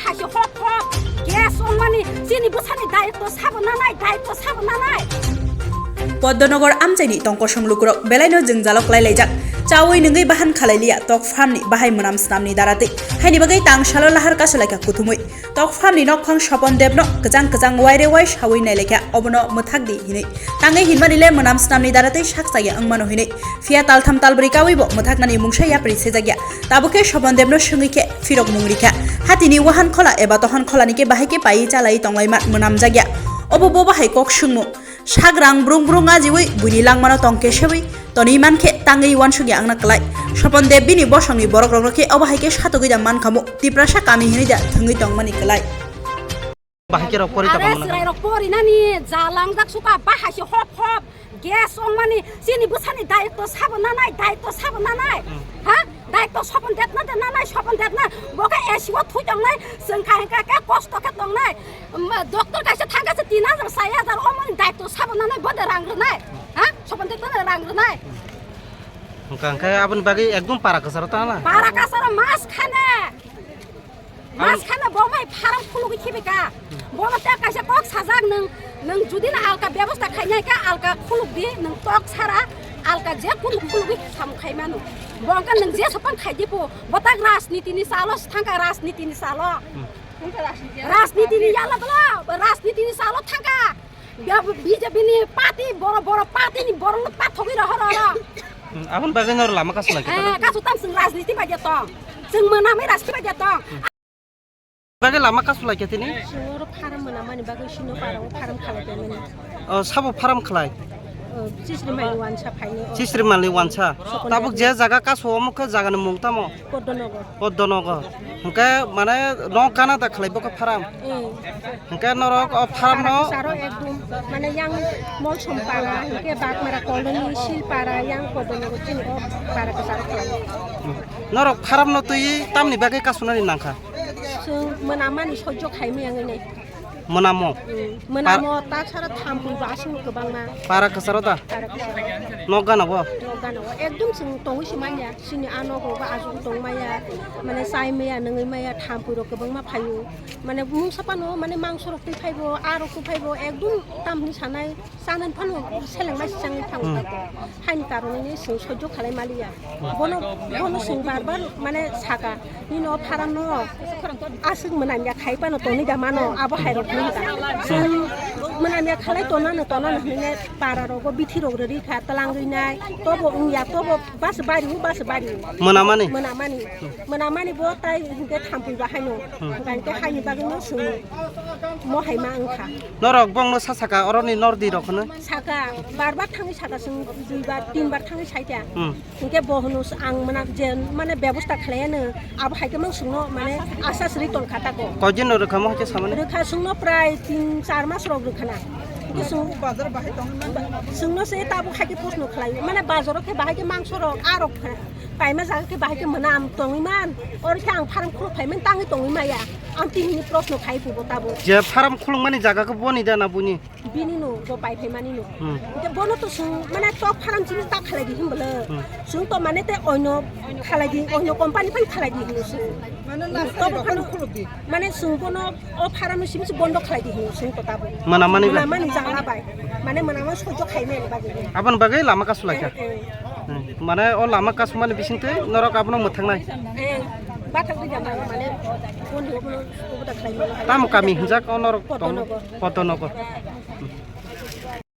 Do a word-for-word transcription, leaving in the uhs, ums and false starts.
Hai se hop hop, gas ongmani, chini bwsani daitw sabo nanai, daitw sabo nanai. Poddonogo amchaini tongkosong lukurok belaino jwngjalo klailaijak. Chaui nwngwi bahan khalailiya tok farmni bahai mwnam snamni daratwi. Haini bagwi tangsalo lahar kasulaikha kuthumwi. Tok farmni nokphang Sopon Debno kwchang kwchang waire wai saui nailaikha, obono mwthakdi hinwi. Tangwi hinmani le mwnam snamni daratwi sak chaya wngmano hinwi. Phiya taltham talbrwi kawibo mwthaknani mungsa yapri sejakya. Tabukhe Sopon Debno swngwi khe phirok mung rikha. Hatini wahan khola eba tohan kholani khe bahai khe paiwi chalaiwi tonglaima mwnamjakya. Obo bo bahai kok swngmung. Sagrang brung brung ajiwi buini langmano tong kesewi tonwi mankhe tangwi uansukya wngna kwlai. Sopon Deb bini bosongni borokrokno khe obo hai khe satogwi da mankhamu, Tiprasa kami hinwi da thwngwi tongmani kwlai. Bahai khe rok pori Are tongmano. Chwrairok porinani ja langjak suka bahai se hop hop gas ongmani chini bwsani daitw sabo nanai, daitw sabo nanai. Hmm. Ha? Daitw Sopon Debno de nanai, Sopon Debno bo khe A C o thui tongnai, chwng kha hwnkha khe kosto khe tongnai. Um, doctor kaisa thangkha se tin hajar, sari hajar, omoni daitw sabo nanai, bo de rang rwnai. Ha? Sopon Debno de rang rwnai. Hwnkha hwnkhe aboni bagwi ekdom para kwcharo tangla. Para kwcharo mas khane. Mas khana bo mai farm khulugwi khibi ka. Bono te kaisa kok sajak nwng, nwng judi na alka bebosta khainai khe alka khuluk di, nwng tok sara alka je kunu khulugwi sam khai mano. Bo wngkha nwng je sopan khai di po, bo tak rajniti ni salo thangka, rajniti ni salo. Hmm. Rajniti ni yala bla, rajniti ni salo thangka. Bia-, B J P ni party, boro boro party ni borok no pathogwi rohor oro. Hmm, aboni bagwi nor lama kasu lai khe. Eh, kasu tam chwng rajniti bai tong. Chwng mwnamwi rajniti bai tong. Bagwi lama kasu lai khe tini? Chwng oro farm mwnamani bagwi sino para o farm khalai tongmani. O, sabo farm khlai? O, Chisri mani wansa phaini o. Chisri mani wansa. Sokon tabuk je jaga kasu omo khe jagani mung tamo? Poddonogo. Poddonogo. Hwnkhe mane no gana da khlai bo khe farm? Eh. Hwnkhe norok o farm no? Para kwcharo ekdom, mane yang Molsom para, hwnkhe Bagmara colony, Silpara, yang Poddonogo chini o para kwcharo khlai. Norok farm no twi tamni bagwi kasunani nangkha? Chwng mwnamani sojjo khaimaya wngwi nai. Mwnamo? Mm, mwnamo, ta sara thampui bo aswk kwbangma. Para kwcharo da? Para kwcharo. Nok gana bo? Nok gana o. Ekdom chwng tongwi se manya. Chini a nogo bo aswk tongmaya. Mane chai maya, nungwi maya, thampui rok kwbangma phaio. Mane mungsa phano, mane mangso rok twi phaibo, a rok twi phaibo, ekdom tamni sanai. Chanani phano seleng bai se changwi thango. Hmm. Haini karonwi se sojjo khalai maliya. Bono, bono se bar bar mane saka, "Nini o farm no aswk mwnamya khai phano tonwi da mano, abo hai rok hinka." Chwng mwnamya khalai tonano, tonano hinwi para rogo bithi rok rwrwi kha, twlangwi nai, tobo wngya, tobo bas bari, bas bari. Mwnamani? Mwnamani. Mwnamani bo tai hinkhe thampui bahaino. Hmm. Hinkhe haini bagwino chwng mo hai ma wngkha. Norok bongno sa saka oroni nordi rok hwnwi? Saka, bar bar thangwi saka chwng, dui bar, tin bar thangwi saikha. Hmm. Hinkhe bo hwno ang mwnam je mane bebosta khlaiano, abo hai khe mang chwngno mane asa sri tongkha tako. Koi din rok rwkha mo hai khe samani? Rwkha chwngno prai tin char mas rok rwkha na. Hinkhe chwng, chwngno se tabuk hai khe proshno khlai, mane bazaro khe bahai khe mangso rok, a rok kha. Paima jaga khe bahai khe mwnam tongwi man. Oro khe ang farm khuluk phai man tangwi tongwi maya. Ang tini hwnwi proshno khai phubo tabuk. Je farm khulukmani jaga khe boni da na buni? Bini no, bo pai phai mani no. Hmm. Hwnkhe bono to chwng mane tok farm chini ta khalai di hwn bwle. Hmm. Chwng to mane te oino khalai di, oino company phai khalai di hwn chwng. Mane last tok time farm khuluk di. Mane chwng bono o farm no simi se bondo khlai di hwn chwng to tabuk. Mwnamani ba? Mwnamani jangla bai. Mane mwnamani sojjo khai mani bagwi. Aboni bagwi lama kasu lai kha? Eh, eh. Hmm. Mane o lama kasumani bisingtwi norok abono mwthangnai? Eh, bathak di jama mane bondo bono oboda khlai mani. Tamo kami hinjak o norok tong? Poddonogo. Poddonogo. Hmm.